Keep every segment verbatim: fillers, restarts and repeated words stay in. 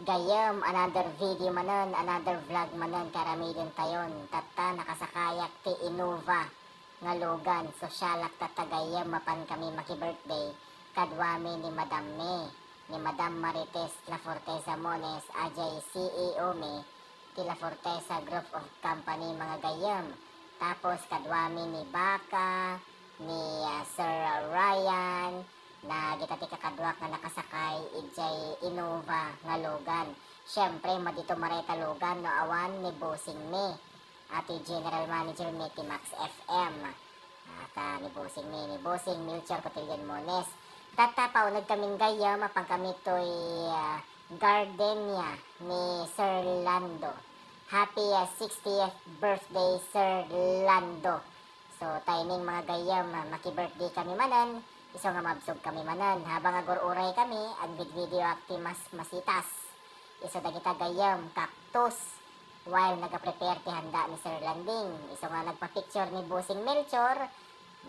Gayyem, another video manen, another vlog manen ti aramidentayon. Tatta, nakasakayak ti Innova nga Logan. So, sialak tatta gayyem, mapan kami maki-birthday. Kaduami ni Madam mi, ni Madam Marites La Forteza Mones, ajay C E O mi ti La Forteza Group of Company, mga gayyem. Tapos, kaduami ni Baka, ni, ah, Sir Ryan, na dagita ti kakaduak nga nakasakay idiay Innova nga Logan. Siyempre, madi to maray ta Logan no awan ni bossing mi, a ti general manager mi ti Max F M. Ata ni bossing mi, ni Bossing Melchor Cotillion Mones. Tatta, pauneg kamin gayyem, mapan kami toy, ah, Gardenia ni Sir Lando. Happy, ah, sixtieth birthday, Sir Lando. So, timing, mga gayyem, ah, maki-birthday kami manen, isu nga mabsog kami manen. Habang agur-uray kami, agvidvideoak ti mas masitas. Isu dagita gayyem, cactus. While nagaprepare ti handa ni Sir Landing, isu nga nagpa-picture ni Bossing Melchor,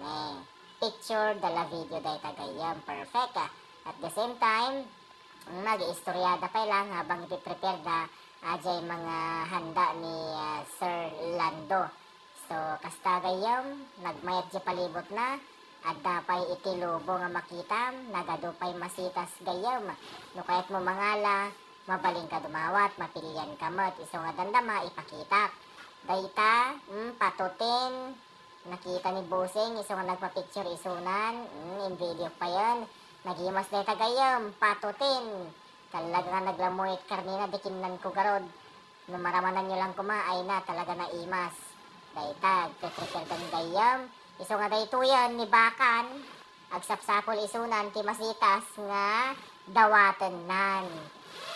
ne, picture dala video dayta gayyem. Perfect, ah. At the same time, nag-iistoryada pay lang habang ipiprepare da, ah, jay mga handa ni, ah, Sir Lando. So, kasta gayyem, nagmayat jay palibotna, adda pay iti lobo nga makitam, nagadu pay masitas gayyem. No kayatmo mangala, mabalinka dumawat, mapilianka met, isu nga dandama, ipakitak. Dayta, mm, patutin, nakita ni Bossing, isu nga nagpa-picture isunan, mm, invideok payen. Nagimas dayta gayyem, patutin. Talaga nga naglamuit karnina, di kinnanko garud. No maramananyo lang koma, ay na, talaga naimas. Dayta, agpe-prepare dan gayyem. Isu nga daytoyen ni Bakan, agsapsapul isunan ti masitas nga dawatennan.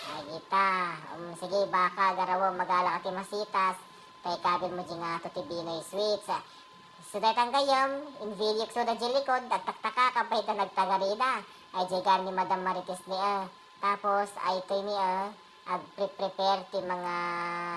Ay, ita. Um, sige, Baka, garawem, magalaka ti masitas. Tay kabil mo di nga to ti Binoy Sweets. So, daytan gayyem, invidiok so da di likod, agtaktaka, pay ta nagtagarida. Ay, di gani ni Madam Marites ni, eh. Tapos, ay, toy ni, eh. Agpre-prepare ti mga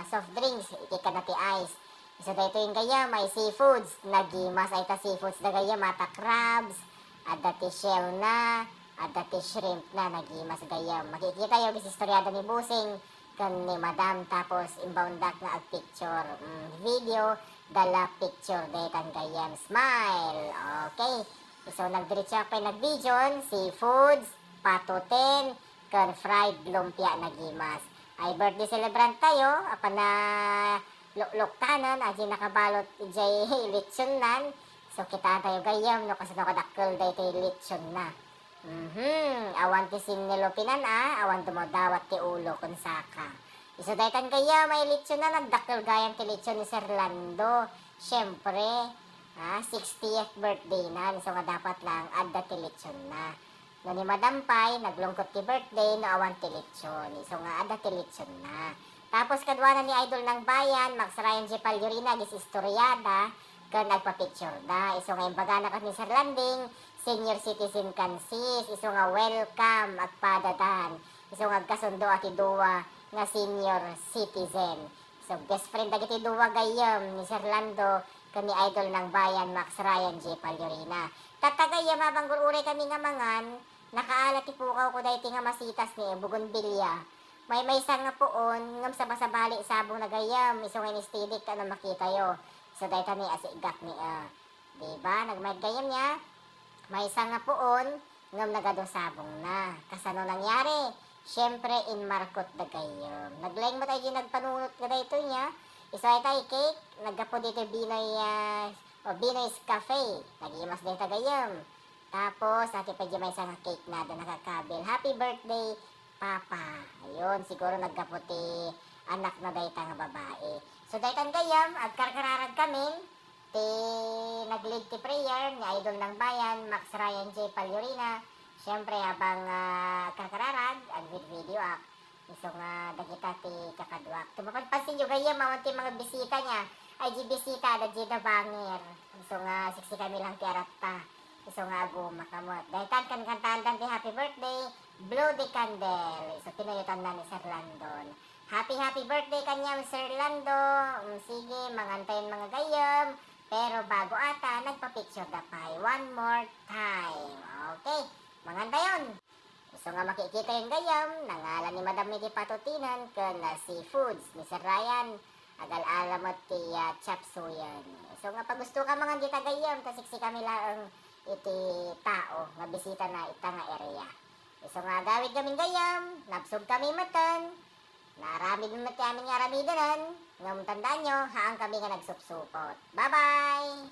soft drinks, iti kada ti ice. Isu daytoy gayyem, ay seafoods. Nagimas ay ta seafoods da gayyem, ata crabs, adda ti shell na, adda ti shrimp na, nagimas gayyem. Makikita yo, istorya da ni Bossing ken ni Madam, tapos imbaondak nga agpicture. Mm, video, dala picture daytan gayyem. Smile! Okay. So, nagdiretso pay nagbidion, seafoods, patutin, ken fried lumpia nagimas. Ay birthday celebrant tayo, apan na lukluktanen, adi nakabalot jay litson nan. So, kita tayo gayyem, no, kasano kadakkel daytoy litson na. Mhm, awan ti sinnilupinan a, awan dumawdawat ti ulo ken saka. Isu daytan gayyem, ay litson na, nagdakkel gayam ti litson ni Sir Lando. Siyempre, ah, sixtieth birthday na, isu nga dapat lang adda ti litson na. No ni Madam pay, naglungkot ti birthday no awan ti litson. Isu nga adda ti litson na. Tapos kaduana ni Idol ng Bayan, Max Ryan J Palyurina, agis-istoryada, ken agpa-picture da. Isu nga imbagana ket ni Sir Landing, senior citizen kan sis. Isu nga welcome, agpadadan. Isu nga agkasundo a ti dua nga senior citizen. So, best friend dagiti dua gayyem ni Sir Lando ken ni Idol ng Bayan, Max Ryan J Palyurina. Tatta gayyem, habang gur-uray kami nga mangan, nakaala ti pukawko daytoy nga masitas ni bougainvillea. Maymaysa nga puon, ngem sabasabali sabongna gayyem, isu nga inistidik ta no makitayo. So, dayta ni asigak ni, ah, Di ba? Nagmayat gayyem nia. Maysa nga puon, ngem nagadu sabongna. Kasano nangyari? Siyempre, inmarkot da gayyem. Naglaing met ay di nagpanunot nga daytoy nia. Isu ay tay cake, naggapu ditoy Binoy, ah, o Binoy's Cafe. Nagimas dayta gayyem. Tapos, ati pay di maysa nga cake na da nakakabil. Happy birthday, Papa. Ayun, siguro naggapu ti anak na dayta nga babae. So, daytan gayyem, agkarkararag kamin ti nag-lead ti prayer ni Idol ng Bayan, Max Ryan J Palyurina. Siyempre, habang, ah, agkarkararag, agvidvideoak. Isu nga dagita ti kakaduak. Ti mapanpansinyo gayyem, awan ti mga bisita nia. Ay, di bisita, adda di da bangir. Isu nga siksi kami lang ti aratta. Isu nga aguma kamot. Daytan, kankantaandan ti happy birthday, Blow the Candle. Isu pinayotanna ni Sir Landon. Happy, happy birthday kaniam, Sir Lando. Mm, sige, mangantayon mga gayyem. Pero bago ata, nagpa-picture da pay. One more time. Okay, mangantayon. So nga makikitayon gayam, nangalan ni Madam Miki Patutinen ken, ah, Seafoods ni Sir Ryan. Agal-ala met ti, ah, chop suey. So nga pagusto ka mangan dita gayam, ta siksi kami laeng iti tao nga bisita na ita nga area. So nga agawid kami gayam, nabsog kami metten, naaramid met ti amin nga aramidenan, ngem tandaanyo, haan kami nga nagsupsupot. Bye-bye!